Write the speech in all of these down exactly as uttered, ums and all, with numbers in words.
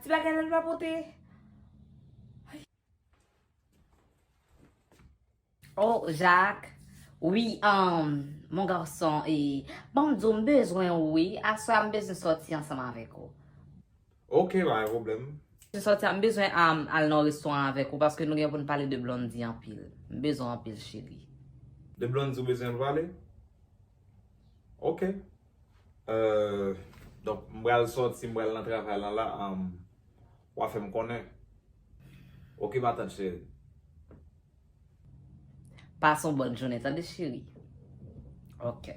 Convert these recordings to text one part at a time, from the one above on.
Ti bagay la l pa pote. Oh, Jacques. Wi, um, mon garçon, e, ban m di w, m bezwen ou, wi. Aswè a, m bezwen sòti ansanm avèk ou. Ok, pa gen pwoblèm. M sòti a, m bezwen, um, al nan yon restoran avèk ou, paske nou gen pou n pale de Blondy anpil. M bezwen w anpil, cheri. De Blondy ou bezwen pale? Ok. Euh, donk, m pral sòti, m pral nan travay lan la, um, w a fè m konnen. Ok, matant cheri. Pase yon bòn jounen, tande, cheri. Ok.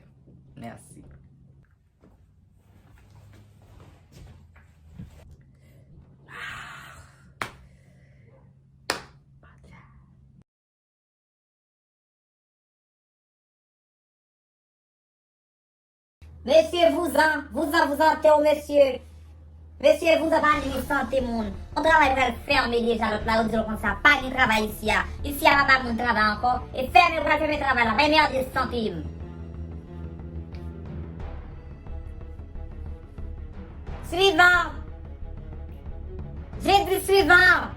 Mèsi. Mesye, vouzan, vouzan, vouzan tè w, mesye. Mesye, vouzan pa nui sante moun. Yon travay pral fèmen deja, lòt la, yo di l konsa, pa gen travay isi a. Isi a pa bay moun travay ankò. E fèmen, yo pral fèmen travay la. Bay merde sante m. Swivan. Jedi swivan.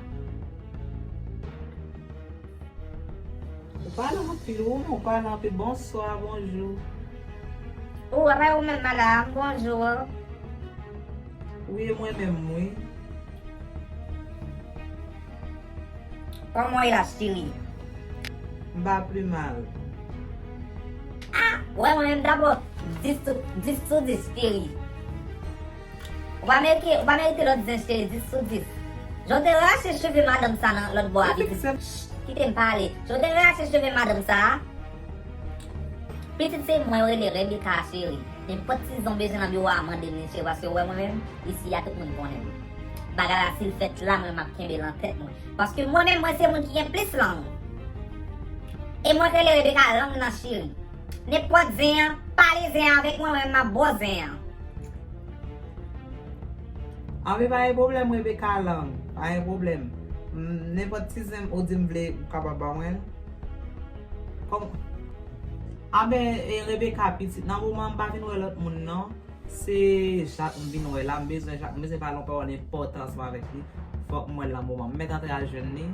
Ou pale anpil, ou menm ou pale anpil. Bonswa, bonjou. Ou, apa ou menm, madanm? Bonjou. Wi, e mwen menm, wi. Kòman w ye la, cheri? M pa pi mal. Ah, wè mwen menm dabò. Dis sou, dis sou dis, cheri. Ou pa merite, ou pa merite lòt zen, cheri, dis sou dis. Jan w te rache cheve madanm sa nan lòt bò a, pitit. Kite m pale. Jan w te rache cheve madanm sa a, pitit, se mwen yo rele Rebecca, cheri. Nenpòt ti zen w bezwen nan biwo a, mande m li, cheri, paske ou wè mwen menm, isi a tout moun konnen m. Bagay la, si l fèt la, mwen, m ap kenbe l nan tèt mwen. Paske mwen menm, mwen se moun ki gen plis lang. E mwen k rele Rebecca lang nan, cheri. Nenpòt zen an, pale zen an avèk mwen, mwen, m ap ba w zen an. Anben, pa gen pwoblèm, Rebecca lang. Pa gen pwoblèm. M, nenpòt ti zen ou di m vle, ou kapab ba mwen l. Kòm, anben, e, Rebecca pitit, nan moman m pa vin wè lòt moun, non. Se Jacques m vin wè la, m bezwen Jacques, m bezwen pale yon pawòl enpòtan ansanm avèk li. Fòk m wè l nan moman. M mèt antre al jwenn li.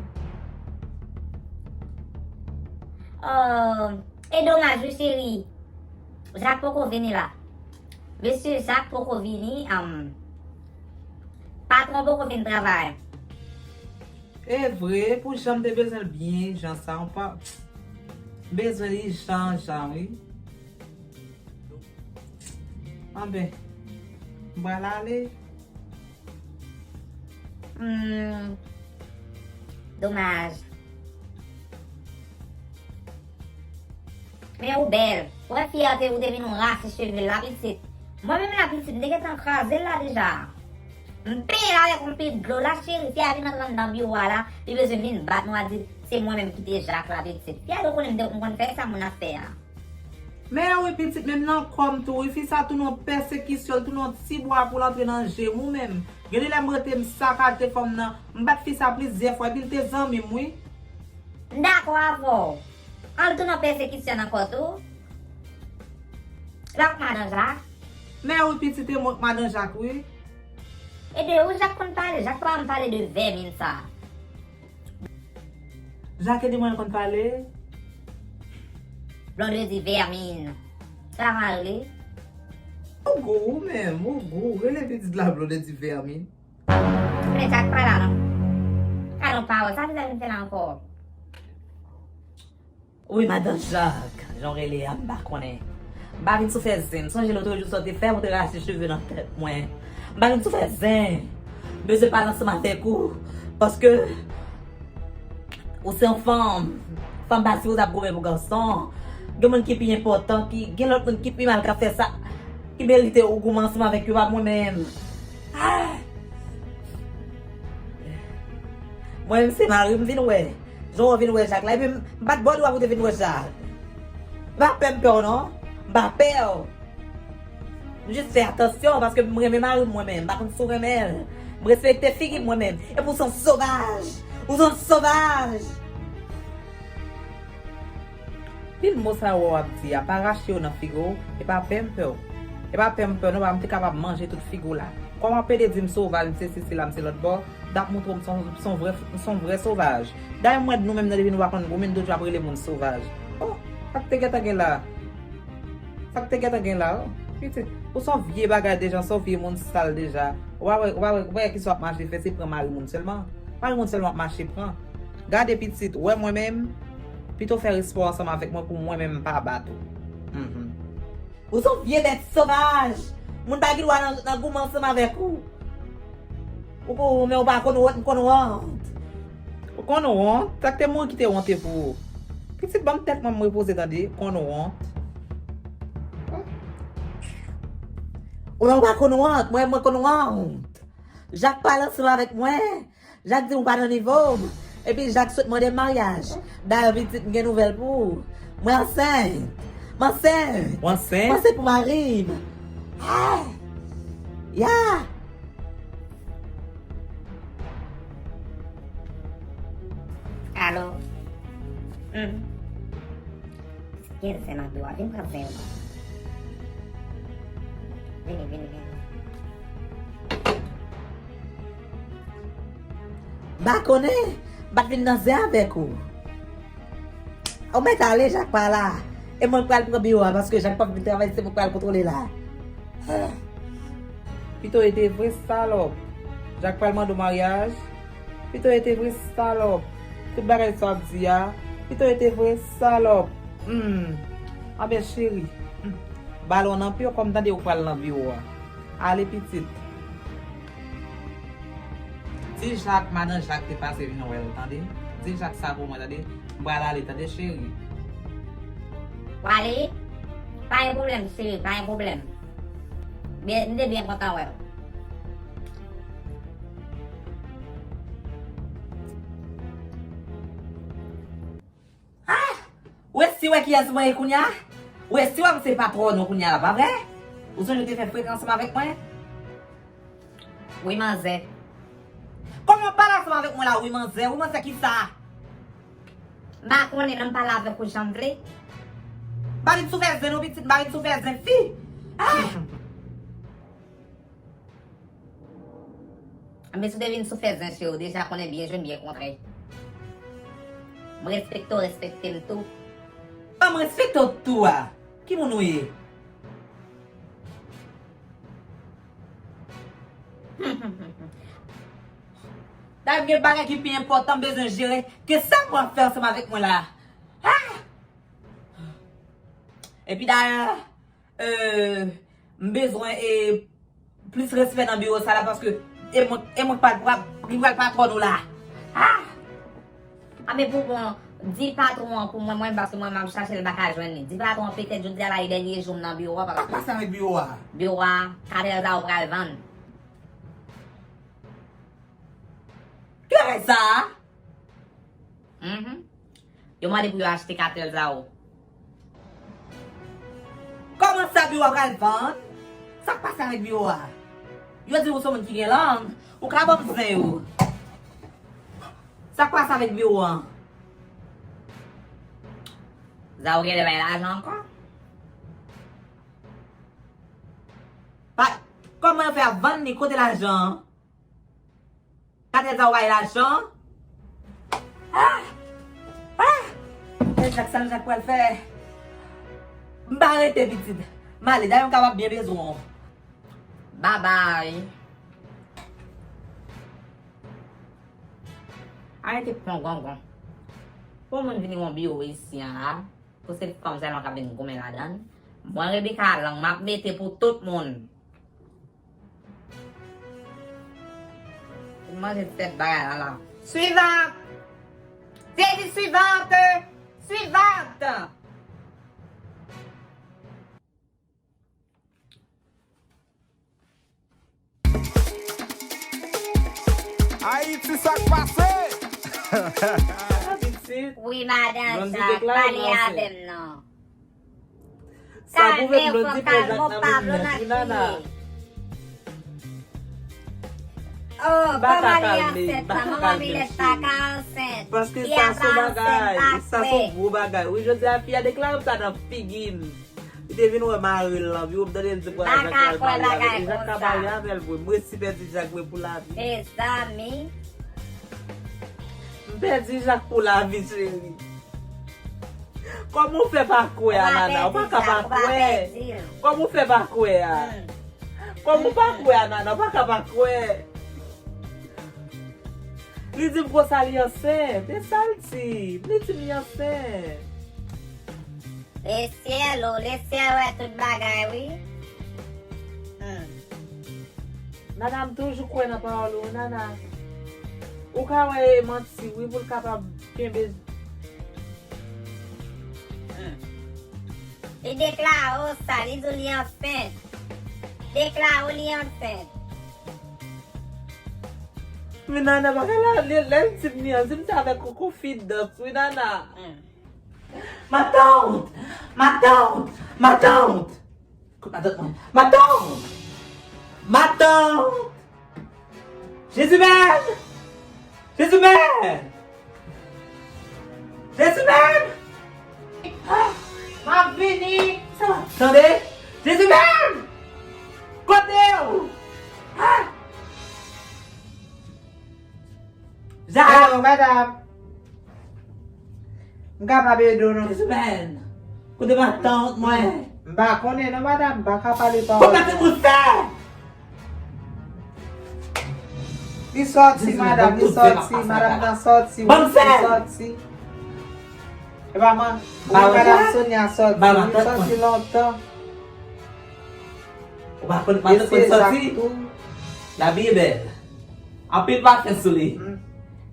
Oh, e domaj wi, cheri. Jacques poko vini la. Mesye Jacques poko vini, um, patwon poko vin travay. E vre, pou jan m te bezwen l byen ijan sa, yon pa, m bezwen l ijan, jan, wi. Anben, m pral ale. Hmm, domaj. Men ou bèl. Ou wè fyète ou te vin ou rache cheve l la, pitit. Mwen menm la, pitit, m te gentan kraze l la deja. M peye l avèk yon pil dlo la, cheri. Fi a vin antre anndan biwo a la, li bezwen vin bat nou a di se mwen menm ki te Jacques la, pitit. Fi a dwe konnen m te, m konn fè sa moun ap fè a. Men wi, pitit, menm nan kò m tou, wi, fi sa tounen yon pèsekisyon, l tounen yon ti bwa pou l antre nan je m, ou menm. Gen de lè m rete, m sakate fanm nan, m bat fi sa plizyè fwa, epi l te zanmi m, wi. M dakò avè w. An l tounen yon pèsekisyon nan kò tou. L ak madan Jak. Men wi, pitit, e mwen k madan Jak, wi. E de ou Jak konn pale? Jak pa konn pale de vèmin sa. Jak e de mwen l konn pale. Blondedy vèmin. Sa mal li. Ou gou, ou menm, ou gou. Rele pitit la Blondedy vèmin. Men Jak pa la non. Ka non pawòl, sa ki sa vin fè la ankò? Wi, madan Jak, jan w rele a, m pa konnen. M pa vin sou fè zen. M sonje lòt jou sa w te fè, ou te rache cheve nan tèt mwen. M pa vin sou fè zen. M bezwen pale ansanm avèk ou. Paske ou se yon fanm. Fanm pa sipoze ap goumen pou gason. Gen moun ki pi enpòtan, ki, gen lòt moun ki pi mal k ap fè sa. Ki merite ou goumen ansanm avèk yo, pa mwen menm. Ah! Mwen menm se mari m vin wè. Jan w vin wè Jak la, epi m pa t bò dwa pou te vin wè Jak. M pa pè m pè w non. M pa pè w. M jis fè atansyon paske m renmen mari m mwen menm. M pa konn si w renmen l. M respekte figi m mwen menm. Epi w se yon sovaj. Ou se yon sovaj. Pil mo sa yo w ap di a, pa rache yo nan figi w, e pa pè m pè w. E pa pè m pè w non, pa m te kapab manje tout figi w la. Kòman w ap pede di m sovaj, m se sesi la, m se lòt bò, m t ap montre w m se yon, se yon vrè, se yon vrè sovaj. Dayè, m wè nou menm nan depi nou pa konn goumen, nou toujou ap rele moun sovaj. Oh, sa k te gentan gen la? Sa k te gentan gen la, oh? Pitit, ou se yon vye bagay deja, se yon vye moun sal deja. Ou pa wè, ou pa wè, ou pa wè kisa w ap mache fè, se pran mari moun sèlman. Mari moun sèlman w ap mache pran. Gade pitit, ou wè mwen menm, pito w fè respè w ansanm avèk mwen pou mwen menm m pa bat ou. Mhm. Ou se yon vye bèt sovaj! Moun pa gen dwa nan, nan goumen ansanm avèk ou. Ou pou, men ou pa konn wont, m konn wont. Ou konn wont? Sa k te mouri ki te wonte pou ou? Pitit, ban m tèt mwen m repoze tande, konn wont. Ou menm ou pa konn wont, mwen, mwen konn wont. Jak pale ansanm avèk mwen. Jak di m ou pa nan nivo m. Epi Jak sot mande m maryaj. Dayè pitit, m gen nouvèl pou ou. Mwen ansent. M ansent. Ou ansent? M ansent pou mari m. Ah! Ya! Alo. Hmm. Gen zen nan biwo a, vin pran zen yo. Vini, vini, vini. M pa konnen, m pa t vin nan zen avèk ou. Ou mèt ale, Jak pa la. E mwen k pral pran biwo a, paske Jak p ap vin travay, se mwen k pral kontwole la. Ah. Pito rete vre salòp. Jak pral mande w maryaj. Pito rete vre salòp. Tout bagay sa w ap di a. Pito rete vre salòp. Hmm. Anben cheri. Hmm. Balon nan pye w kòm tande ou pral nan biwo a. Ale pitit. Di Jak, madan Jak te pase vin wè l, tande. Di Jak sa pou mwen, tande. M pral ale, tande, cheri. W ale? Pa gen pwoblèm, cheri, pa gen pwoblèm. Byen, m te byen kontan wè w. Ah! Ou resi wè kiyès mwen ye kounye a? Ou resi wè m se patwòn ou kounye a la, pa vre? Ou sonje w te fè frekans ansanm avèk mwen? Wi, manzè. Kòman w pale ansanm avèk mwen la, wi, manzè? Wi, manzè, kisa? M pa konnen, non, m pale avèk ou jan m vle. M pa vin sou fè zen, non, pitit, m pa vin sou fè zen, fi. Ah! Men si w te vin sou fè zen, cheri, w deja konnen byen jwe, byen kontre. M respekte w, respekte m tou. An, m respekte w tou a. Ki moun ou ye? Dayè, m gen bagay ki pi enpòtan m bezwen jere ke sa mwen ap fè ansanm avèk mwen la. Ah! Epi dayè, euh, m bezwen, e, plis respè nan biwo sa la, paske e mwen, e mwen k pral, pral, li pral patwòn nou la. Ah! Anben pou bon, di patwon an pou mwen, mwen, paske mwen, m ap chache l, m pa ka jwenn li. Di patwon an petèt jodi a la e dènye jou m nan biwo a, paske... Sa k pase avèk biwo a? Biwo a, katèl sa ou pral vann. Ki bagay sa a? Mhm. Yo mande pou yo achte katèl sa ou. Kòman sa, biwo a pral vann? Sa k pase avèk biwo a? Yo di ou se moun ki gen lang, ou ka ban m zen yo. Sa k pase avèk biwo a? Sa ou genlè bay lajan ankò? Pa, kòman yo fè ap vann li? Kote lajan an? Katèl sa ou bay lajan? Ah! Ah! E Zak, sa l Zak pral fè? M pa rete pitit. M ale, dayè m kapab byen bezwen w. Babay. Arete pran gongon. Pou moun vini yon biwo isi an la, pou se fanm sèlman k ap vin goumen ladan l. Mwen Rebecca lang m ap mete pou tout moun. Manje tèt bagay la la. Suivant! Sezi suivante! Suivante! Ayiti, sa k pase? Wi, madan Blondy Zak, deklare pale avè m non. Sa pou fè Blondy pran Zak nan men mwen, wi, nana. Oh, kòman li ansent la? Manman Milèt pa ka ansent. Paske sa se yon bagay, sa se yon gwo bagay. Wi, jodi a, fi a deklare m sa nan figi l. Li te vin wè mari l lan, wi, w ap tande l di pral Jack pral pale avè l. E Jack ka pale avè l vre. M resi pèdi Jack vre pou lavi. Mezanmi. M pèdi Jack pou lavi, cheri. Kòman w fè pa kwè a, Nana? Ou pa ka pa kwè. Kòman w fè pa kwè a? Kòman w pa kwè a, Nana? Ou pa ka pa kwè. Li di m konsa li ansent. E sa l di m? Li di m li ansent. Lesyèl o, lesyèl wè tout bagay, wi. Hmm. Nana, m toujou kwè nan pawòl ou, Nana. Ou ka wè e manti, wi, pou l kapab kenbe. Hmm. Li deklare w sa, li di w li ansent. Deklare w li ansent. Men Nana, bagay la, lè, lè l di m li an, di m se avèk yon konfidans, wi, Nana. Hmm. Matant! Matant! Matant! Kout matant mwen. Matant! Matant! Jezimèn! Jezimèn! Jezimèn! Ah! M ap vini! Sa va? Tande? Jezimèn! Kote w? Ah! Hello, madam. M kapab ede w, non? Jezimèn! Kote matant mwen? M pa konnen, non, madam. M pa ka pale pawòl. Kote pou fè? Li sòti, madam, li sòti. Madam nan sòti, wi, li sòti. E pa man, wi, madam Sonia sòti. Li sòti lontan. Ou pa konn, pa konn sòti? Lavi e bèl. Anpil pafen sou li.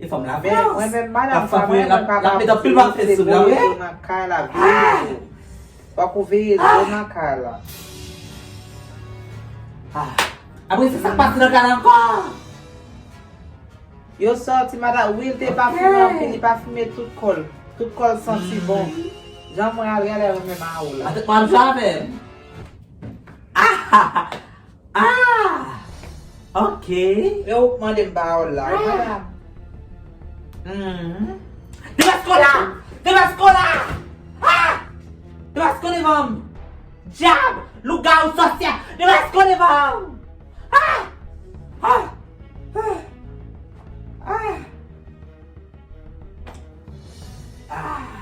E fanm la frans. Mwen menm, madam, sa mwen, mwen pa ka met anpil pafen sou li, wi. Nan kay la, veye zo. Fòk ou veye zo nan kay la. Ah. Apre se sa k pase nan kay la ankò? Yo sòti, madam, wi, l te pafime anpil, li pafime tout kò l. Tout kò l santi bon. Jan mwen al gade renmen mawo la. Matant mwen ap jwe avè m. Ah! Ah! Ok. E ou k mande m pawòl la, wi, madam. Hmm. Depaske w la! Depaske w la! Ah! Depaske w devan m! Dyab! Lougawou, sòsyè! Depaske w devan m! Ah! Ah! Ah! Ah! Ah!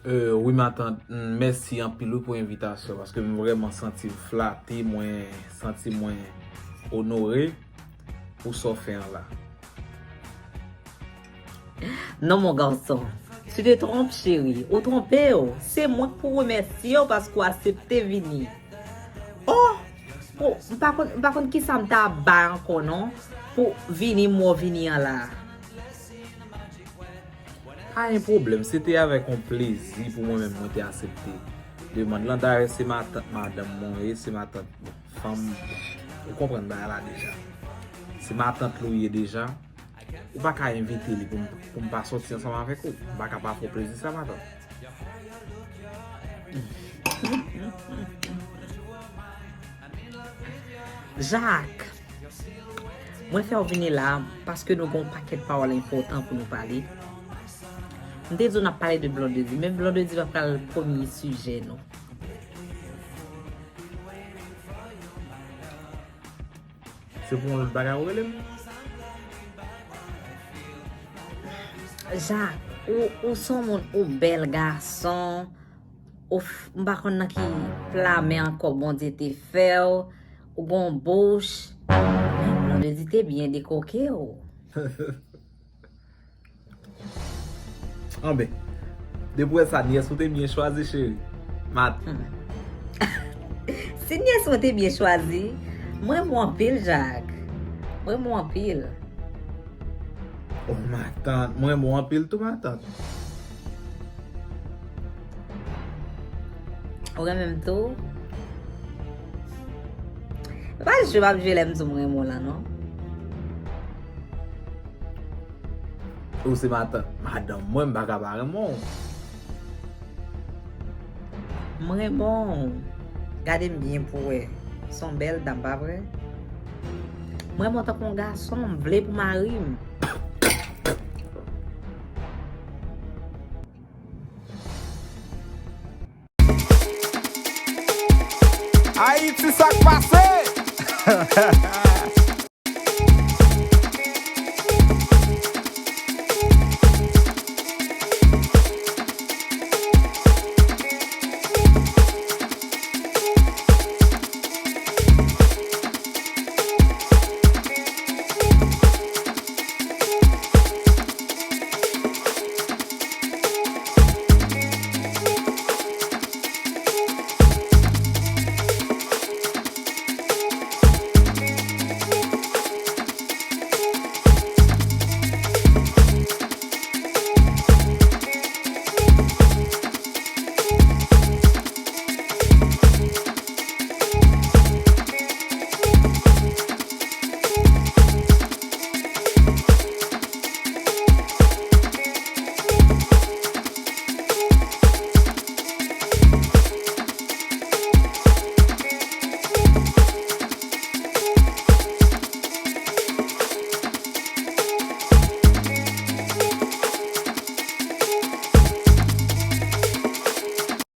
Euh, wi, matant, m, mèsi anpil, wi, pou envitasyon, paske m vrèman santi m flate, mwen santi mwen onore pou sa w fè an la. Non, mon garçon, tu te trompes, chérie, ou twonpe w. Se mwen k pou remèsye w paske w aksepte vini. Oh! Pou, m pa konn, m pa konn kisa m ta bay ankò, non, pou vini, m wè w vini an la. Pa gen pwoblèm, se te avèk yon plezi pou mwen menm mwen te aksepte demann lan. Dayè, se matant madanm mwen ye, se matant, bon, fanm, ou konprann bagay la deja. Se matant li w ye deja. Ou pa ka envite li pou m, pou m pa sòti ansanm avèk ou. M pa ka pa fè w plezi sa, matant. Jacques, mwen fè w vini la paske nou gen yon pakèt pawòl enpòtan pou nou pale. M te di w n ap pale de Blondedy, men Blondedy pa pral premye sijè nou. Se pou yon lòt bagay ou rele m? Jacques, ou, ou se yon moun, ou bèl gason, ou f-, m pa konn nan ki pla men ankò Bondye te fè w, ou gen yon bouch, men Blondedy te byen dekoke w. Anben, depi w wè sa, nyès ou te byen chwazi, cheri. Mat. Hmm. Si nyès mwen te byen chwazi, m renmen w anpil, Jacques. M renmen w anpil. Oh, matant, m renmen w anpil tou, matant. Ou renmen m tou? E pa jwe m ap jwe lè m di w m renmen w lan, non. Ou se matant, madanm mwen, m pa ka pa renmen w. M renmen w. Gade m byen pou w wè. Se yon bèl dam, pa vre? M renmen w tankou yon gason, m vle pou mari m. Ayiti, sa k pase?